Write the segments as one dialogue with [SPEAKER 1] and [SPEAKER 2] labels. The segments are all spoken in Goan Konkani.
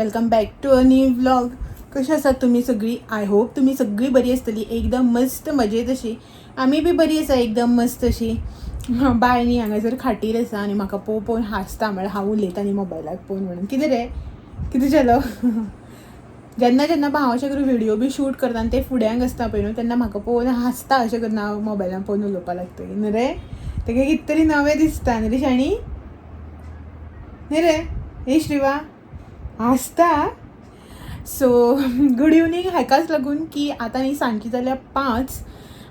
[SPEAKER 1] Welcome back to a new vlog. कशी आसात तुमी सगळी? I hope तुमी सगळी बरी आसतली, एकदम मस्त मजेत अशी. आमी बी बरी आसा, एकदम मस्त अशी. बाय न्ही हांगासर खाटीर आसा आनी म्हाका पळोवन पळोवन हांसता. म्हळ्यार हांव उलयता न्ही मोबायलाक पळोवन म्हणून. कितें रे, कितें जालो? जेन्ना जेन्ना हांव अशें करून व्हिडियो बी शूट करता आनी ते फुड्यांक आसता पळय न्हू, तेन्ना म्हाका पळोवन हांसता. अशें करून हांव मोबायलान पळोवन उलोवपाक लागतकीर न्हू रे, तेका कितें तरी नवें दिसता न्ही रे शाणी, न्ही रे? हे श्रीवा हांसता. सो गूड इवनींग हाकाच लागून की आतां न्ही सांजची जाल्या 5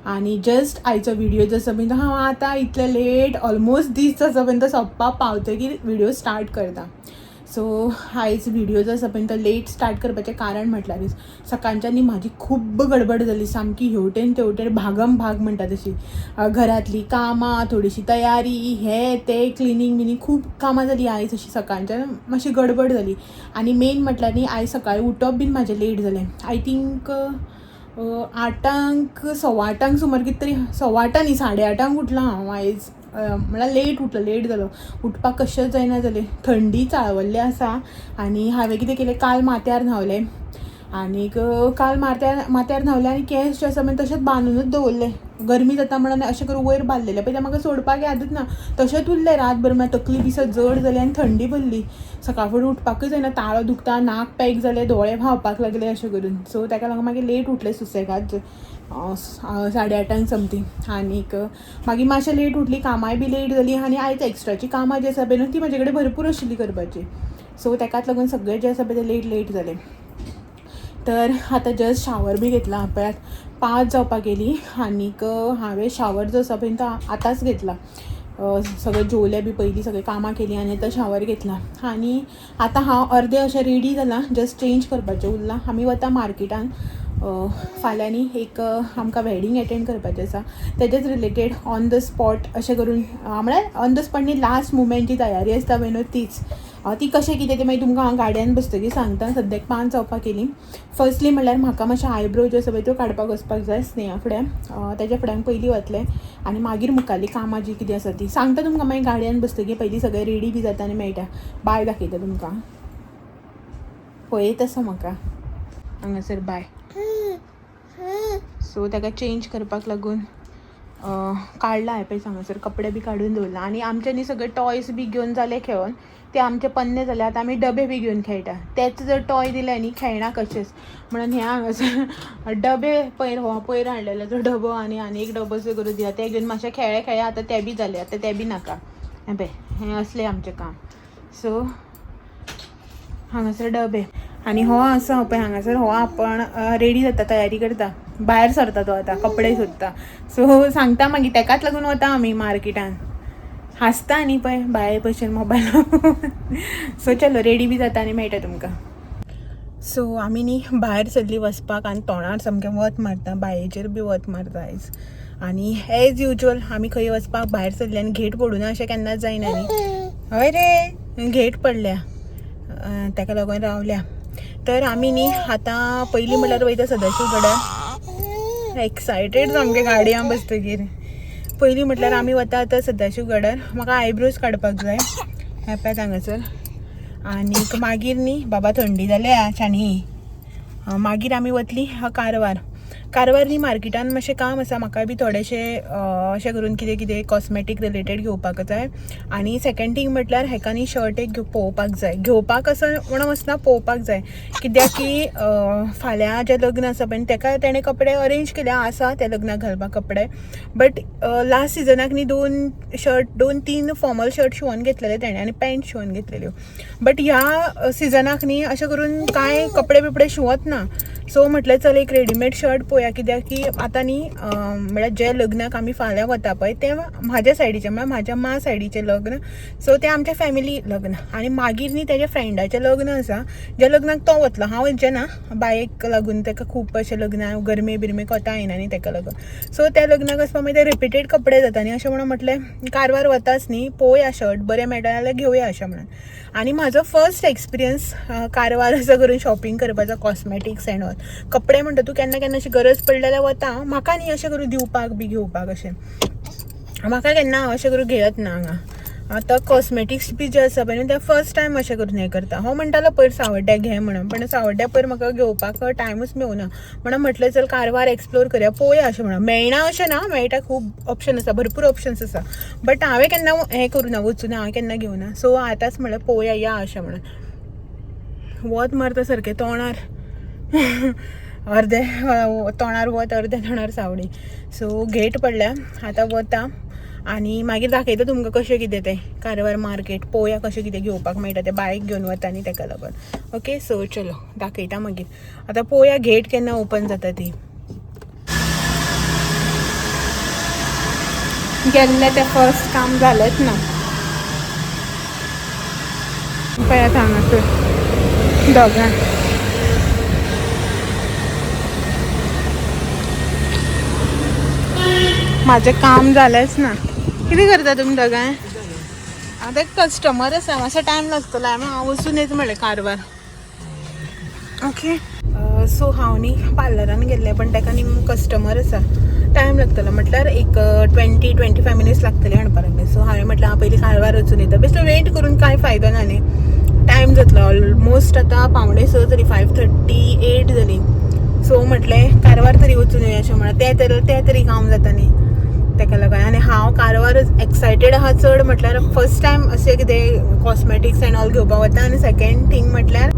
[SPEAKER 1] आनी जस्ट आयचो व्हिडियो जो आसा पळय तो हांव आतां इतले लेट, ऑलमोस्ट दीस जो आसा पळय तो सोंपपाक पावतकीर व्हिडियो स्टार्ट करता. सो आयज व्हिडियो जो आसा पळय तो लेट स्टार्ट करपाचें कारण म्हटल्यारूच सकाळच्यान न्ही म्हाजी खूब्ब गडबड जाली, सामकी हेवटेन तेवटेन भागम भाग म्हणटा तशी. घरांतली कामां, थोडीशी तयारी, हे ते क्लिनींग बिनींग, खूब कामां जाली आयज. अशी सकाळच्यान मातशी गडबड जाली आनी मेन म्हटल्यार न्ही आयज सकाळीं उठप बीन म्हाजें लेट जालें. I think 8, 8:15 सुमार कितें तरी, 8:15 न्ही, 8:30 उठलां हांव आयज. म्हळ्यार लेट उठलो, लेट जालो, उठपाक कशेंच जायना जालें. थंडी चाळवल्ली आसा आनी हांवें कितें केलें, काल माथ्यार न्हांवलें आनीक काल माथ्यार माथ्यार न्हांवलें आनी केंस जे आसा पळय तशेंच बांदूनच दवरले. गरमी जाता म्हणून अशें करून वयर बांदलेले पळय ते म्हाका सोडपाक यादूच ना, तशेंच उरलें रातभर. मागीर तकली बी जड जाली आनी थंडी भरली. सकाळ फुडें उठपाकूय जायना, ताळो दुखता, नाक पॅक जालें, दोळे व्हांवपाक लागले अशें करून. सो ताका लागून मागीर लेट उठलें सुसेगाद, 8:30 समथींग. आनीक मागीर मातशें लेट उठली, कामाय बी लेट जाली आनी आयज एक्स्ट्राची कामां जी आसा पळय न्हू ती म्हाजे कडेन भरपूर आशिल्ली करपाची. सो ताकाच लागून सगळें जें आसा पळय तें लेट लेट जालें. तर आतां जस्ट शावर बी घेतला. पळयात, 5 जावपाक गेली आनीक हांवें शावर जो आसा पळय तो आतांच घेतला. सगळें जेवलें बी पयलीं, सगळीं कामां केलीं आनी आतां शावर घेतला आनी आतां हांव अर्दें अशें रेडी जालां, जस्ट चेंज करपाचें उरलां. आमी वता मार्केटान. फाल्यां न्ही एक आमकां वेडींग एटेंड करपाचें आसा, तेजेच रिलेटेड ऑन the spot अशें करून, म्हळ्यार ऑन the spot न्ही, लास्ट मुमेंट जी तयारी आसता पळय न्हू तीच. ती कशें कितें तें मागीर तुमकां हांव गाडयान बसतकीर सांगता. सद्याक 5 जावपाक केली. फर्स्टली म्हणल्यार म्हाका मातशें आयब्रो ज्यो आसा पळय त्यो काडपाक वचपाक जाय स्नेहा फुड्यान. तेज्या फुड्यान पयलीं वतलें आनी मागीर मुखारलीं कामां जीं कितें आसा तीं सांगता तुमकां मागीर गाडयान बसतकीर. पयलीं सगळें रेडी बी जाता आनी मेळटा. बाय दाखयता तुमकां. पळयत आसा म्हाका हांगासर बाय. सो ताका चेंज करपाक लागून काडला हांवें पळय हांगासर कपडे बी काडून दवरला. आनी आमचे न्ही सगळे टॉयज बी घेवन जाले खेळोन, ते आमचे पन्ने जाले. आतां आमी डबे बी घेवन खेळटा. तेच जर टॉय दिले न्ही, खेळना कशेंच. म्हणून हे हांगासर डबे पयर, हो पयर हाडलेलो तो डबो आनी आनी एक डबो सो करून दिला, ते घेवन मातशे खेळ्ळे खेळ्ळे. आतां ते बी जाले, आतां ते बी नाका. हें पळय, हें असलें आमचें काम. सो हांगासर डबे आनी हो आसा पळय हांगासर, हो आपण रेडी जाता, तयारी करता, भायर सरता तो आतां कपडे सोदता. सो सांगता मागीर, तेकाच लागून वता आमी मार्केटान. हांसता न्ही पळय भायर भशेन मोबायल. सो चलो, रेडी बी जाता आनी मेळटा तुमकां. सो आमी न्ही भायर सरली वचपाक आनी तोंडार सामकें वत मारता, बांयचेर बी वत मारता आयज. आनी एज युजल आमी खंय वचपाक भायर सरली आनी घेट पडूना अशें केन्नाच जायना न्ही. हय रे, घेट पडल्या, ताका लागून रावल्या. तर आमी न्ही आतां पयलीं म्हणल्यार वयता सदाशिव गडार. एक्सायटेड सामकें गाडयान बसतकीर. पयलीं म्हटल्यार आमी वता आतां सदाशिव गडार. म्हाका आयब्रोज काडपाक जाय, हें पळयात हांगासर. आनीक मागीर न्ही, बाबा थंडी जाल्या शाणी. मागीर आमी वतली कारवार. कारवार न्ही मार्केटान मातशें काम आसा म्हाका बी, थोडेशें अशें करून कितें कितें कॉस्मेटीक रिलेटेड घेवपाक जाय. आनी सेकंड थींग म्हटल्यार हेका न्ही शर्ट एक पळोवपाक जाय. घेवपाक असो म्हणून वचना, पळोवपाक जाय. कित्याक की फाल्यां जें लग्न आसा पळय तेका तेणें कपडे अरेंज केले आसा, त्या लग्नाक घालपाक कपडे. बट लास्ट सिजनाक न्ही दोन शर्ट, दोन तीन फॉर्मल शर्ट शिंवोन घेतलेले तेणें आनी पॅन्ट शिंवोन घेतलेल्यो. बट ह्या सिजनाक न्ही अशें करून कांय कपडे बिपडे शिंवत ना. सो म्हटलें चल एक रेडीमेड शर्ट पळोवया. कित्याक की आतां न्ही म्हळ्यार जे लग्नाक आमी फाल्यां वता पळय तें म्हाज्या सायडीचें, म्हळ्यार म्हाज्या माँ सायडीचें लग्न. सो तें आमच्या फॅमिली लग्न. आनी मागीर न्ही तेज्या फ्रेंडाचें लग्न आसा, ज्या लग्नाक तो वतलो, हांव वचचें ना. बायक लागून ताका खूब अशें लग्नाक गरमे बिरमे कोता येना न्ही तेका लागून. सो त्या लग्नाक वचपा मागीर ते रिपीटेड कपडे जाता न्ही. अशें म्हणून म्हटलें कारवार वताच न्ही, पळोवया, शर्ट बरें मेळटा जाल्यार घेवया अशें म्हणून. आनी म्हाजो फर्स्ट एक्सपिरियन्स कारवार असो करून शॉपिंग करपाचो, कॉस्मेटिक्स एंड ऑल. कपडे म्हणटा तूं केन्ना केन्ना अशी गरज पडली जाल्यार वता. म्हाका न्ही अशें करून दिवपाक बी घेवपाक अशें म्हाका केन्ना हांव अशें करून घेयत ना हांगा. आतां कॉस्मेटिक्स बी जे आसा पळय न्हू ते फर्स्ट टायम अशें करून हें करता. हांव म्हणटालो पयर सावड्ड्या घे म्हणून, पण सावड्ड्या पयर म्हाका घेवपाक टायमूच मेळना. म्हणून म्हटलें चल कारवार एक्सप्लोर करया पळोवया अशें म्हणून. मेळना अशें ना, मेळटा, खूब ऑप्शन आसा, भरपूर ऑप्शन्स आसा, बट हांवें केन्ना हें करूं ना, वचूना हांवें केन्ना घेवना. सो आतांच म्हणलें पळोवया या अशें म्हणून. वत मारता सारकें तोंडार, अर्दे तोंडार वत, अर्दे तोंडार सावळी. सो गेट पडल्या, आतां वता आनी मागीर दाखयता तुमकां कशें कितें तें कारवार मार्केट पळोवया कशें कितें घेवपाक मेळटा तें. बायक घेवन वता न्ही तेका लागून. ओके सो चलो दाखयता मागीर. आतां पळोवया गेट केन्ना ओपन जाता ती. गेल्लें तें फर्स्ट काम जालेंच ना. पळयात हांगासर दोगां. म्हाजें काम जालेंच ना. कितें करता तुमी दोगांय? आतां एक कस्टमर आसा, मातसो टायम लागतलो. हांवें हांव वचून येता म्हणलें कारवार. ओके सो हांव न्ही पार्लरान गेल्लें, पण ताका न्ही कस्टमर आसा, टायम लागतलो, म्हटल्यार एक 20-25 मिनिट्स लागतले म्हणपाक लागले. सो हांवें म्हटलें हांव पयलीं कारवार वचून येता. बेश्टो वेट करून कांय फायदो ना न्ही, टायम जातलो ऑलमोस्ट. आतां 5:45 जाली, 5:38 जाली. सो म्हटलें कारवार तरी वचून येवया अशें म्हणून. तें तरी काम जाता न्ही तेका लागून. आनी हांव कारवारच एक्सायटेड आहा चड, म्हटल्यार फर्स्ट टायम अशें कितें कॉस्मेटिक्स एंड ऑल घेवपाक वता. आनी सेकेंड थींग म्हटल्यार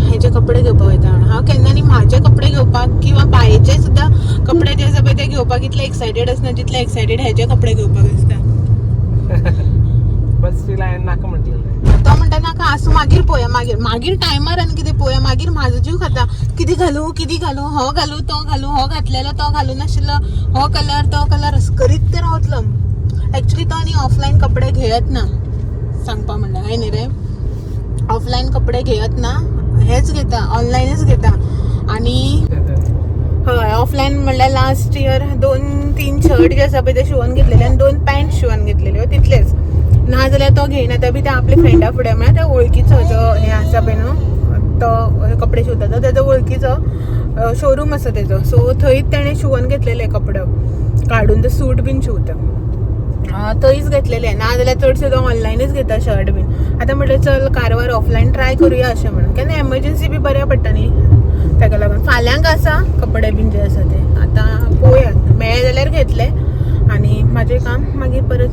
[SPEAKER 1] हेजे कपडे घेवपाक वयता म्हणून. हांव केन्ना न्ही म्हाजे कपडे घेवपाक किंवा बायेचे सुद्दां कपडे जे आसा पळय ते घेवपाक इतले एक्सायटेड आसना जितले एक्सायटेड हेजे कपडे घेवपाक आसता.
[SPEAKER 2] बस तिला हांवें नाका म्हटलेलें.
[SPEAKER 1] तो म्हणटा नाका आसूं, मागीर पळोवया, मागीर मागीर टायमार आनी कितें पळोवया. मागीर म्हाजो जीव खाता, कितें घालूं कितें घालूं, हो घालूं तो घालूं, हो घातलेलो तो घालूं नाशिल्लो, हो कलर तो कलर, असो करीत ते रावतलो. एक्चुली तो न्ही ऑफलायन कपडे घेयत ना, सांगपा म्हणल्यार हय न्ही रे, ऑफलायन कपडे घेयत ना, हेच घेता, ऑनलायनच घेता. आनी हय ऑफलायन म्हणल्यार लास्ट इयर 2-3 शर्ट जे आसा पळय ते शिंवोन घेतलेले आनी 2 पॅन्ट शिंवोन घेतलेल्यो, तितलेच. ना जाल्यार तो घेयना, ते बी ते आपल्या फ्रेंडा फुडें, म्हळ्यार त्या वळखीचो जो हें आसा पळय न्हू तो कपडे शिंवता तो तेजो वळखीचो शोरूम आसा तेजो. सो थंयच तेणें शिंवोन घेतलेले कपडे काडून, ते सूट बीन शिंवता थंयच घेतलेले. ना जाल्यार चडशे तो ऑनलायनच घेता शर्ट बीन. आतां म्हटलें चल कारवार ऑफलायन ट्राय करुया अशें म्हणून, केन्ना एमर्जन्सी बी बऱ्या पडटा न्ही तेका लागून. फाल्यांक आसा कपडे बीन जे आसा ते, आतां पळोवया मेळ्ळे जाल्यार घेतले आनी म्हाजें काम मागीर परत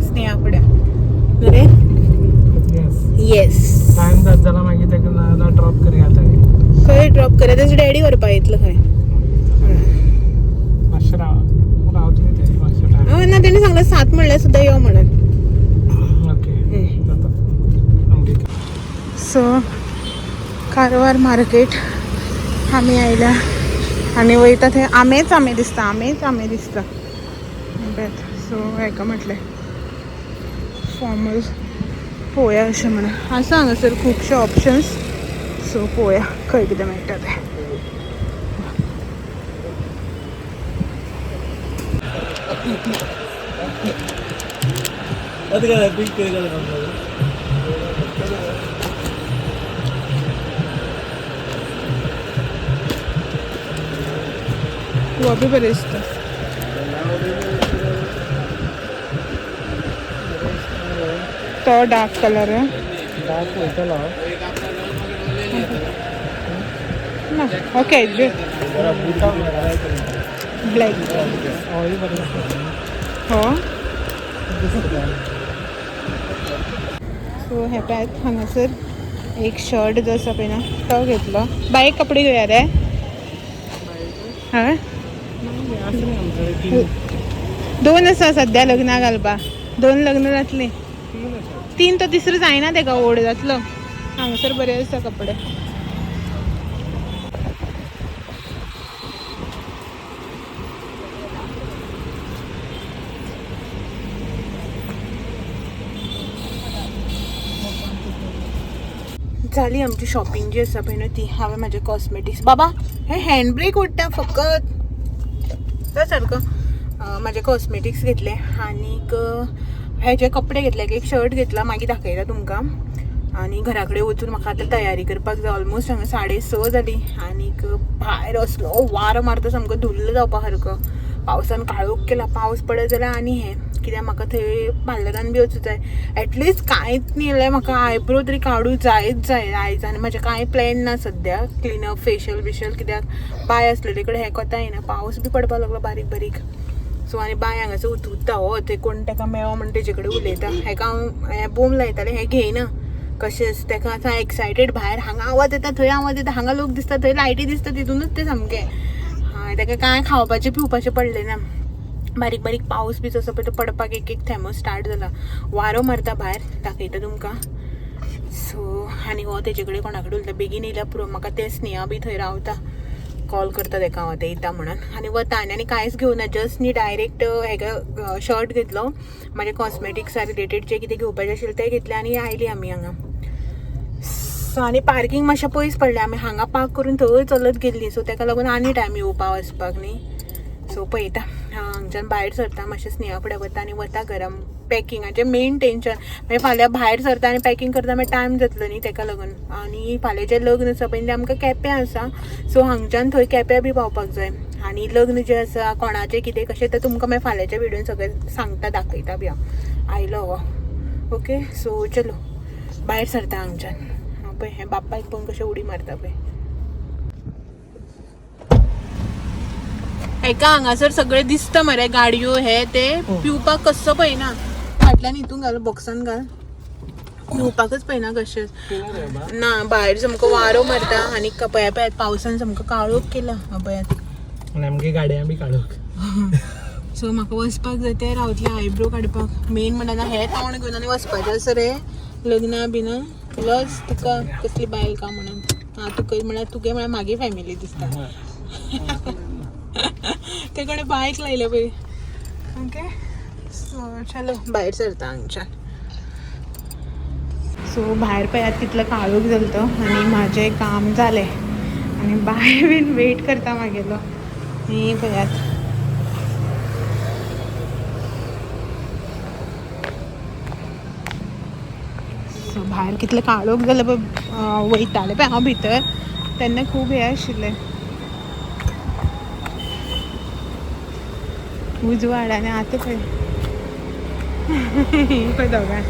[SPEAKER 1] स्नेहा फुडें रे.
[SPEAKER 2] येस.
[SPEAKER 1] येस.
[SPEAKER 2] टायम जात जाल्यार मागीर तेका नाजाल्यार ड्रॉप करया थंय.
[SPEAKER 1] खंय ड्रॉप करया? तेजो डॅडी व्हरपा येतलो खंय.
[SPEAKER 2] मातशें रावतली ते मातशें टायम.
[SPEAKER 1] ना तेणी सांगलें 7 म्हणल्यार सुद्दां यो म्हणून.
[SPEAKER 2] ओके जाता आमगे.
[SPEAKER 1] सो कारवार मार्केट आमी आयल्या आनी वयता थंय आमेच आमे दिसता, आमेच आमे दिसता. सो हेका म्हटलें फॉर्मल पळोवया अशें म्हणून. आसा हांगासर खुबशे ऑप्शन्स, सो पळोवया खंय कितें मेळटा तें. हो बी बरें दिसता. तो डार्क कलर आहे
[SPEAKER 2] डार्क वयतलो
[SPEAKER 1] ना. ओके
[SPEAKER 2] बुटां
[SPEAKER 1] ब्लॅक
[SPEAKER 2] होय बरें दिसता.
[SPEAKER 1] हो
[SPEAKER 2] दिसता.
[SPEAKER 1] सो हे पळयात हांगासर एक शर्ट जो आसा पळय ना तो घेतलो. बाईक कपडे घेवया रे. हय
[SPEAKER 2] आसा न्ही आमचे कडेन तीन.
[SPEAKER 1] 2 आसा सद्या लग्नाक घालपा, 2 लग्न जातलीं,
[SPEAKER 2] तीन आसा.
[SPEAKER 1] 3 तो तिसरो जायना तेका, ओड जातलो. हांगासर बरे आसा कपडे. झाली आमची शॉपिंग जी आसा पळय न्हू ती. हांवें म्हाजे कॉस्मेटिक्स, बाबा हे हँड ब्रेक ओडटा फकत तो सारको. म्हाजे कॉस्मेटिक्स घेतले आनीक हेजे कपडे घेतले, एक शर्ट घेतला, मागीर दाखयता तुमकां. आनी घरा कडेन वचून म्हाका आतां तयारी करपाक जाय. ऑलमोस्ट हांगा 6:30 जाली आनीक भायर असलो वारो मारता सामको धुल्ल जावपा सारको. पावसान काळोख केला. पावस पडत जाल्यार आनी हें कित्याक म्हाका थंय पार्लरान बी वचूं जाय. एटलिस्ट कांयच न्ही जाल्यार म्हाका आयब्रो तरी काडूं जायच जाय आयज. आनी म्हाजें कांय प्लॅन ना सद्या क्लिनअप फेशियल बिशियल, कित्याक बाय आसलेले कडेन हें कोता येना. पावस बी पडपाक लागलो बारीक बारीक. सो आनी बाय हांगासर उतुता हो थंय कोण ताका मेळो म्हण तेजे कडेन उलयता. हेका हांव हें बोम लायतालें, हें घेयना कशेंच. ताका आतां एक्सायटेड भायर हांगा आवाज येता थंय आवाज येता, हांगा लोक दिसता थंय लायटी दिसता, तितूनच तें सामकें. हय, ताका कांय खावपाचें पिवपाचें पडलें ना. बारीक बारीक पावस बी जसो पळय तो पडपाक एक एक थेंबो स्टार्ट जाला. वारो मारता भायर, दाखयता तुमकां. सो आनी हो तेजे कडेन कोणा कडेन उलयता, बेगीन येयल्या पुरो म्हाका. तें स्नेहा बी थंय रावता, कॉल करता तेका हांव आतां येता म्हणून. आनी वता आनी आनी कांयच घेवना, जस्ट न्ही डायरेक्ट हेका शर्ट घेतलो, म्हाजे कॉस्मेटिक्सा रिलेटेड जे कितें घेवपाचें आशिल्लें तें घेतलें आनी आयली आमी हांगा. सो आनी पार्कींग मातशें पयस पडलें, आमी हांगा पार्क करून थंय चलत गेल्ली. सो तेका लागून आनी टायम येवपा वचपाक न्ही. सो पळयता हांगच्यान भायर सरता, मातशें स्नेहा फुडें वता आनी वता घरा. पॅकिंगाचें मेन टेंशन, मागीर फाल्यां भायर सरता आनी पॅकींग करता मागीर टायम जातलो न्ही, तेका लागून. आनी फाल्यांचें लग्न आसा पळय तें आमकां केप्यां आसा. सो हांगच्यान थंय केप्यां बी पावपाक जाय. आनी लग्न जें आसा कोणाचें कितें कशें तें तुमकां मागीर फाल्यांच्या व्हिडियोन सगळें सांगता, दाखयता बी हांव. आयलो हो. ओके, सो चलो भायर सरता हांगच्यान. पळय हें बापायक पळोवन कशें उडी मारता पळय. हेका हांगासर सगळें दिसता मरे, गाडयो हे ते. पिवपाक कसो पळयना, फाटल्यान हितून घाल, बॉक्सान घाल, पिवपाकच पळयना कशेंच ना. भायर सामको वारो मारता आनी पळया पळयात पावसान सामको काळोख केला पळयात.
[SPEAKER 2] आनी आमगे गाडयां बी काडूंक.
[SPEAKER 1] सो म्हाका वचपाक जाय तें रावतलें आयब्रो काडपाक. मेन म्हणल्यार हें तोंड घेवन आनी वचपाचें आसा रे लग्ना बिना. प्लस तुका कसली बायल का म्हणून आं तुका म्हळ्यार तुगे म्हळ्यार मागे फॅमिली दिसता. ते कोणें बायक लायल्या पळय. ओके, सो चलो भायर सरता हांगच्यान. सो भायर पळयात कितलो काळोख जालो तो. आनी म्हाजें काम जालें आनी बाय बीन वेट करता म्हागेलो. ही पळयात. सो भायर कितलें काळोख जालें पळय. वयतालें पळय हांव भितर तेन्ना खूब हें आशिल्लें उजवाड. आनी आतां पळय पळय दोगांय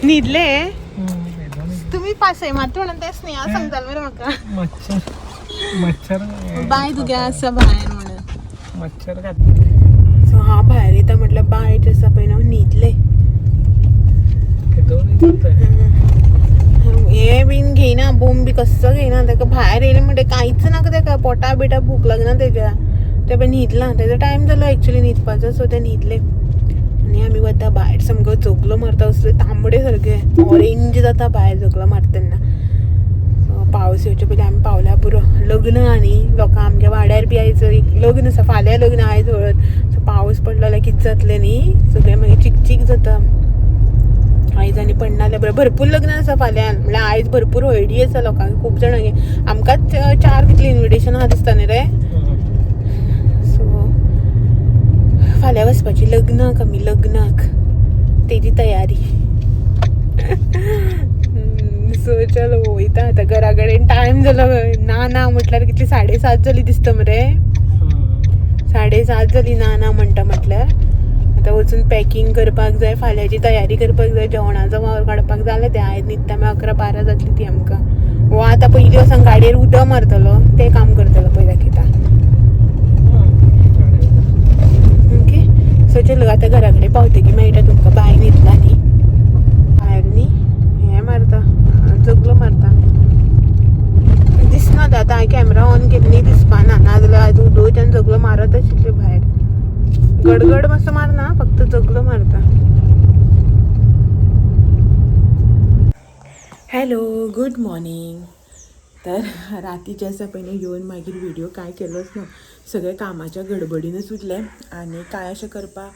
[SPEAKER 1] न्हिदले. तुमी पासय मारता म्हणून तें स्नेहा सांगतालें मरे म्हाका.
[SPEAKER 2] मच्छर मच्छर.
[SPEAKER 1] बाय तुगे आसा भायर म्हणून.
[SPEAKER 2] मच्छर खात.
[SPEAKER 1] सो हांव भायर येता म्हटल्यार बाय जे आसा पळय न्हू न्हिदले.
[SPEAKER 2] दोन.
[SPEAKER 1] हे बीन घेयना, बोम बी कसो घेयना. ताका भायर येयलें म्हणटा कांयच नाका ताका, पोटा बिटा भूक लागना तेज्या. तें पळय न्हिदलां, तेजो टायम जालो एक्चुली न्हिदपाचो. सो तें न्हिदलें आनी आमी वता भायर. सामको जगलो मारता असले तांबडे सारके ऑरेंज जाता भायर जगलो मारता तेन्ना. सो पावस येवचे पयलीं आमी पावल्या पुरो. लग्न आनी लोकां आमच्या वाड्यार बी आयज एक लग्न आसा, फाल्यां लग्न, आयज हळद. सो पावस पडलो जाल्यार कितें जातलें न्ही, सगळें मागीर चिकचीक जाता. आयज आनी पडना जाल्यार बरें. भरपूर लग्न आसा फाल्यां, म्हणल्यार आयज भरपूर हळदी आसा लोकांक, खूब जाणांक. आमकांच चार कितली इन्विटेशन आहा दिसता न्ही रे. सो फाल्यां वचपाची लग्नाक आमी, लग्नाक तेजी तयारी. सो चलो वयता आतां घरा कडेन. टायम जालो ना ना म्हटल्यार कितली 7:30 जाली दिसता मरे. 7:30 जाली ना ना म्हणटा म्हटल्यार. आतां वचून पॅकिंग करपाक जाय, फाल्यांची तयारी करपाक जाय, जेवणाचो वावर काडपाक जालें तें. आयज न्हिदता मागीर 11-12 जातली ती आमकां. हो आतां पयलीं वचोन गाडयेर उदक मारतलो, तें काम करतलो पळय दाखयता. ओके, सो चलो आतां घरा कडेन पावतकीर मेळटा तुमकां. बाय न्हिदला न्ही भायर न्ही, हें मारता जगलो मारता दिसना. आतां हांवें कॅमेरा ऑन केली न्ही, दिसपाना, नाजाल्यार आयज उदोवच्यान जगलो मारत आशिल्ली भायर. गडगड मातसो मारना, फक्त जगलो मारता. Hello, good morning. तर रातीचे आसा पळय न्हू येवन मागीर व्हिडिओ काय केलोच ना. सगळें कामाच्या गडबडीनच उरलें आनी काय अशें करपाक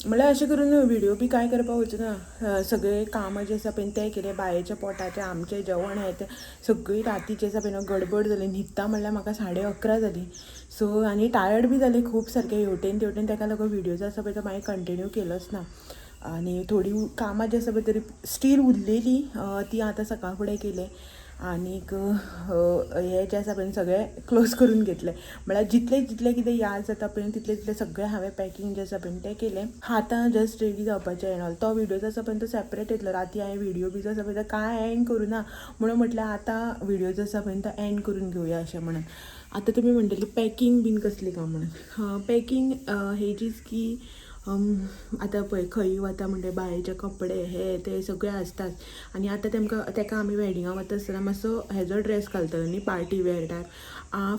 [SPEAKER 1] म्हणल्यार अशें करून व्हिडिओ बी काय करपाक वचना. सगळे कामां जे आसा पळय तें केलें, बायेच्या पोटाचें आमचें जेवण हें तें सगळीं रातीचें आसा पळय न्हू गडबड जाली. न्हिदता म्हणल्यार म्हाका 11:30 जालीं. सो आनी टायर्ड बी जालें खूब सारकें हेवटेन तेवटेन, ताका लागून व्हिडिओ जो आसा पळय तो मागीर कंटिन्यू केलोच ना. आनी थोडी कामां जी आसा पळय तरी स्टील उरलेली, ती आतां सकाळ फुडें केलें. आनीक हें जें आसा पळय सगळें क्लोज करून घेतलें. म्हळ्यार जितलें जितलें कितें याद जाता पळय तितलें तितलें सगळें हांवें पॅकींग जें आसा पळय तें केलें. आतां जस्ट रेडी जावपाचें एंड ऑल. तो व्हिडियो जो आसा पळय तो सेपरेट येतलो. राती हांवें व्हिडियो बी जो आसा पळय तो कांय एंड करूं ना, म्हणून म्हटल्यार आतां व्हिडियो जो आसा पळय तो एंड करून घेवया अशें म्हणून. आतां तुमी म्हणटली पॅकींग बीन कसली काय म्हणून. पॅकींग हेजीच की आतां पळय खंय वता म्हणटे बायेचे कपडे हे ते सगळे आसतात. आनी आतां तेमकां तेका आमी वेडिंगाक वता आसतना मातसो हेजो ड्रेस घालतलो न्ही, party wear type.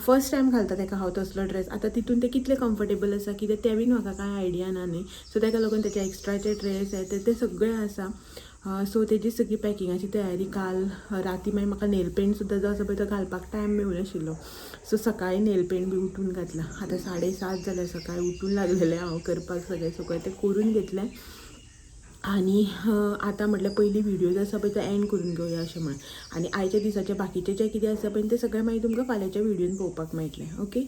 [SPEAKER 1] First time घालता तेका हांव तसलो ड्रेस. आतां तितून ते कितले कम्फर्टेबल आसा कितें तें बीन म्हाका कांय आयडिया ना न्ही. सो तेका लागून तेचे एक्स्ट्राचे ड्रेस हे ते सगळे आसा. सो तेजी सगळी पॅकिंगाची तयारी काल राती. मागीर म्हाका नेल पेंट सुद्दां जो आसा पळय तो घालपाक टायम मेळनाशिल्लो. सो सकाळीं नेल पेंट बी उठून घातला. आतां 7:30 जाल्या, सकाळीं उठून लागलेलें हांव करपाक सगळें सगळें तें करून घेतलें. आनी आतां म्हटल्यार पयलीं व्हिडियो जो आसा पळय तो एंड करून घेवया अशें म्हणून. आनी आयच्या दिसाचे बाकीचे जे कितें आसा पळय ते सगळें मागीर तुमकां फाल्यांच्या व्हिडियोन पळोवपाक मेळटलें. ओके,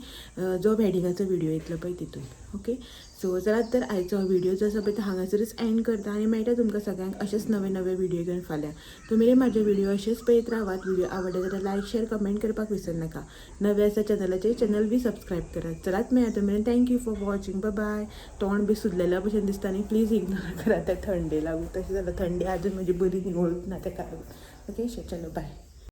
[SPEAKER 1] जो वेडिंगाचो व्हिडियो येतलो पळय तितून. ओके, सो चलात तर आयचो व्हिडियो जो आसा पळय तो हांगासरच एंड करता आनी मेळटा तुमकां सगळ्यांक अशेंच नवे नवे व्हिडियो घेवन फाल्यां. तुमी म्हाजे व्हिडियो अशेंच पळयत रावात. व्हिडियो आवडले जाल्यार लायक शेअर कमेंट करपाक विसरनाका. नवे आसा चॅनलाचेर चॅनल बी सबस्क्रायब करात. चलात मेळया तुमी. Thank you for watching, bye bye. तोंड बी सुजलेल्या भशेन दिसता न्ही, प्लीज इग्नोर करा. ते थंडे लागून तशें जालां. थंडी आजून म्हजी बरी निवळूंक ना तेका लागून. ओके, चलो बाय.